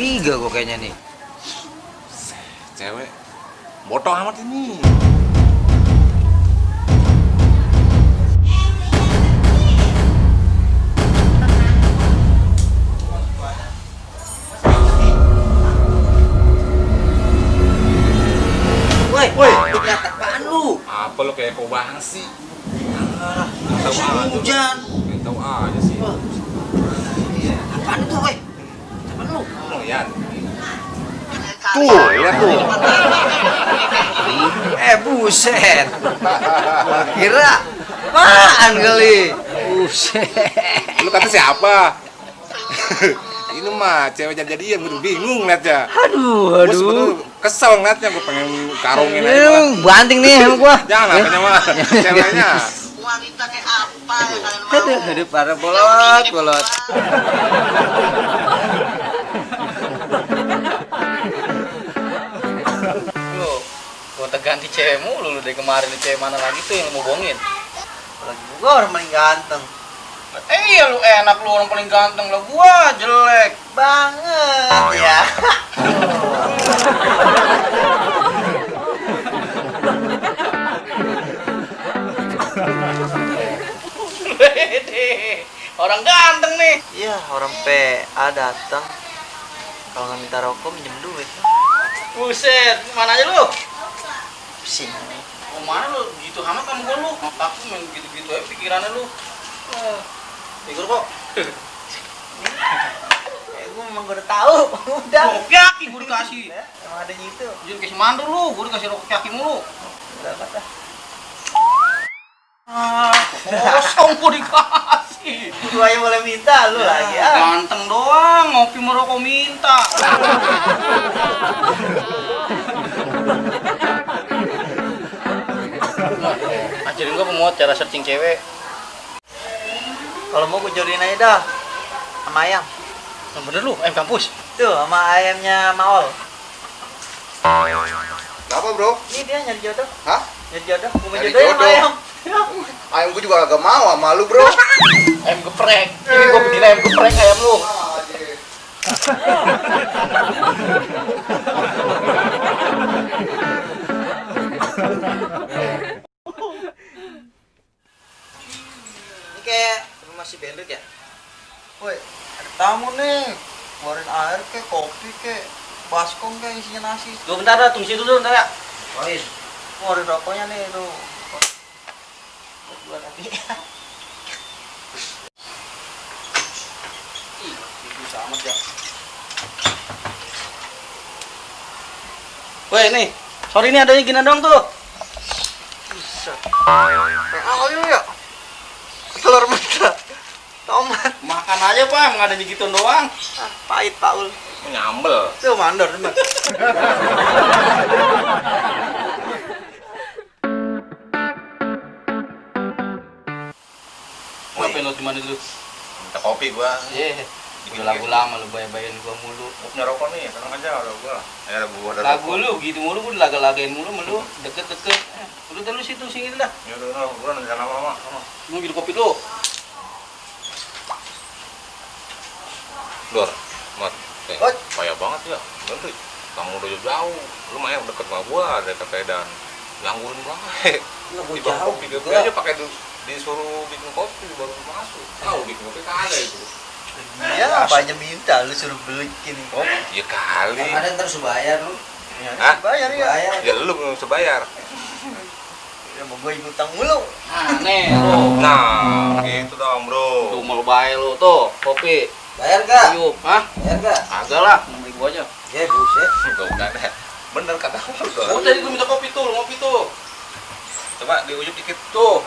curiga gua kayaknya nih. Cewek bodoh amat ini. Woi, lihat apaan lu? Apa lu kayak kau banget sih? Hujan. Tahu aja sih. Apaan itu, woi? Apaan lu? Lihat. Tuh, lihat tuh. Buset. Gua kira apaan kali? Buset. Lu kata siapa? Ini mah cewek jadian, gue bingung ngeliatnya. Aduh. Gue sebetulnya kesel ngeliatnya, gue pengen karungin aja. Lu banting nih sama gua. Jangan apanya mah, ceweknya. Wanita kayak apa yang kalian mau? Aduh, para bolot. Lu, gua ganti cewek mulu lu dari kemarin. Cewek mana lagi tuh yang lu mau bohongin? Lagi gua orang paling ganteng. Iya lu enak, lu orang paling ganteng lah, gua jelek Banget ya. Wede, orang ganteng nih. Iya, orang PA datang. Kalau nggak minta rokok minjem duit. Buset, mana aja lu? Pusing. Mau mana lu? Gitu amat sama gua lu. Takut main gitu-gitu aja pikirannya lu. Pikir kok. Gua memang udah tahu. Udah. Rokok yaki gua dikasih. Emang ada gitu. Jadi kasih mandur lu, gua dikasih rokok yaki mulu. Udah dah. Kosong gua dikasih. Gua yang boleh minta lu lagi ya. Ganteng doang, ngopi merokok minta. Ajarin gua pemuat cara searching cewek. Kalau mau gua jodohin aja dah sama ayam. Yang bener lu, kampus. Tuh, sama ayamnya Maol. Apa bro? Ini dia nyari jodoh. Hah? Nyari jodoh. Gua mau Nyari jodohin sama jodoh. ayam. Ayam gue juga agak mau sama lu bro. Ayam geprek. Ini gua bikin ayam geprek ayam lu. Ini kayak rumah si Bendut ya? Woi, ada tamu nih. Keluarin air kek, kopi kek, baskom kek isinya nasi. Lu bentar dah, tunggu situ dulu bentar ya. Poin. Keluarin rokoknya nih tuh. Dua lagi. Ih, bisa amat ya. Woi, nih. Sorry nih adanya gini dong tuh. Bisa. Ayo ya. Telur mentah. Tomat. Makan aja, Pak. Emang adanya gitu doang. Ah, pahit Paul. Nyambel. Tuh mandor teman. Ngapain lu cuma dulu? Minta kopi gua. Iya. Udah lagu lama lu bayar-bayarin gua mulu. Gua punya rokok nih, tenang aja ada gua. Ya gua ada Lagu rokok. lu gitu mulu, gua laga-lagain mulu sama lu. Deket-deket. Udah dulu situ sini lah. Ya udah, gua nanti lama-lama. Lu gitu kopi lu. Dor, Mat. Ot. Payah banget ya. Nanti kamu udah jauh. Lu mah yang deket sama gua dari Kepedan. Nganggurin banget. Lu gua Di jauh kopi dia juga. aja pakai disuruh bikin kopi baru masuk. Tahu bikin kopi kagak itu. Iya, apa aja minta lu suruh bikin. Oh, iya kali. Ada ntar suruh bayar lu. Hah? Bayar ya. Bayar. Ya lu belum sebayar. Ya mau gua ikut utang mulu. Nah, nih lu. Nah, gitu dong, Bro. Tuh mau bayar lu tuh, kopi. Bayar gak? Yuk, hah? Bayar gak? Agak lah, 6.000 aja. Ya buset. Tuh kan. Bener kata lu, Dor. Oh, tadi gua minta kopi tuh, lu ngopi tuh. Coba diujuk dikit. Tuh.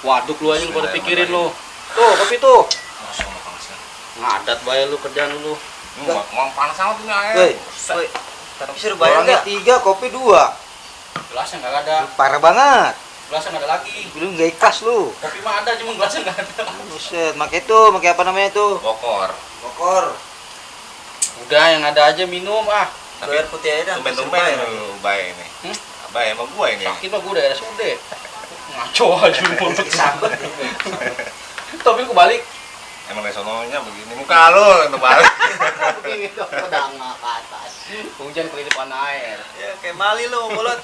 Waduk lu aja lu pada pikirin lu. Tuh, kopi tuh. Langsung panasnya. Ngadat bayar lu kerjaan lu. Mau panas amat ini air. Woi, woi. Tapi suruh bayar Orangnya gak? 3, kopi 2. Gelasnya enggak ada. Parah banget. Gelasnya enggak ada lagi. Lu nggak ikhlas lu. Kopi mah ada, cuma gelasnya enggak ada. Buset, make itu, make apa namanya itu? Bokor. Bokor. Udah yang ada aja minum ah. Tapi Air putih aja dah. tumben-tumben lu baik ini. Hmm? Baik sama gua ini. Sakit mah gua udah RSUD. Ngaco aja mulut. Sambet. Tapi kebalik. Emang dari sononya begini muka lo terbalik. Begini dong, pedang ke atas. Hujan ke depan air. Ya kayak Mali lu, bolot.